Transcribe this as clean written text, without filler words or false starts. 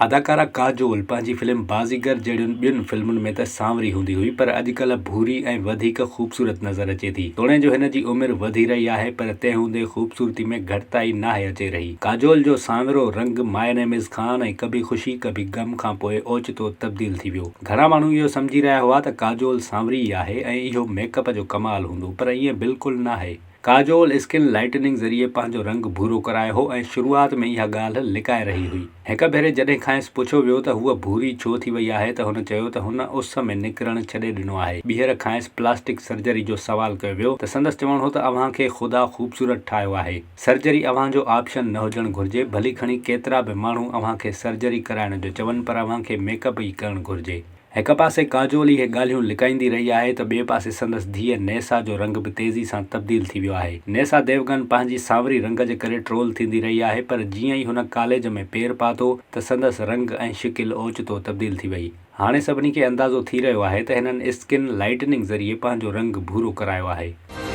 اداڪارا ڪاجول پنهنجي فلم بازيگر جهڙين ٻين فلمن ۾ ته سانوري هوندي هئي پر اڄڪلهه ڀوري ۽ وڌيڪ خوبصورت نظر اچي ٿي. توڻي جو هن جي عمر وڌي رهي آهي پر تنهن هوندي خوبصورتي ۾ گهٽتائي ناهي اچي رهي. ڪاجول جو سانورو رنگ ماء نيم از خان ۽ ڪڀي خوشي ڪڀي غم کان پوء اوچتو تبديل ٿي ويو. گهڻا ماڻهو اهو سمجهي رهيا هئا ته ڪاجول سانوري ئي آهي ۽ اهو ميڪ اپ جو ڪمال هوندو پر ائين بلڪل ناهي. ڪاجول اسڪن لائيٽننگ ذريعي پنهنجو رنگ ڀورو ڪرايو هو ۽ شروعات ۾ اها ڳالهه لڪائي رهي هئي. هڪ ڀيري جڏهن کانئس پڇيو ويو ته هوء ڀوري ڇو ٿي وئي آهي ته هن چيو ته هن اس ۾ نڪرڻ ڇڏي ڏنو آهي. ٻيهر کانئس پلاسٽڪ سرجري جو سوال ڪيو ويو ته سندس چوڻ هو ته اوهان کي خدا خوبصورت ٺاهيو آهي. سرجري اوهان جو آپشن نه هجڻ گهرجي، ڀلي کڻي ڪيترا به ماڻهو اوهان کي سرجري ڪرائڻ جو چون پر اوهان کي ميڪ اپ ئي ڪرڻ گهرجي. هڪ پاسي ڪاجول اهي ڳالهيون لڪائيندي رهي آهي ته ٻئي پاسي سندس ڌيء نيسا جو رنگ به تيزي سان تبديل ٿي ويو آهي. نيسا ديوگن پنهنجي سانوري رنگ جي ڪري ٽرول ٿيندي رهي آهي پر جيئن ئي هن ڪاليج ۾ پير پاتو ته سندس رنگ ۽ شڪل اوچتو تبديل ٿي وئي. هاڻي سڀني کي اندازو ٿي رهيو آهي ته هنن اسڪن لائيٽننگ ذريعي پنهنجو رنگ ڀورو ڪرايو آهي.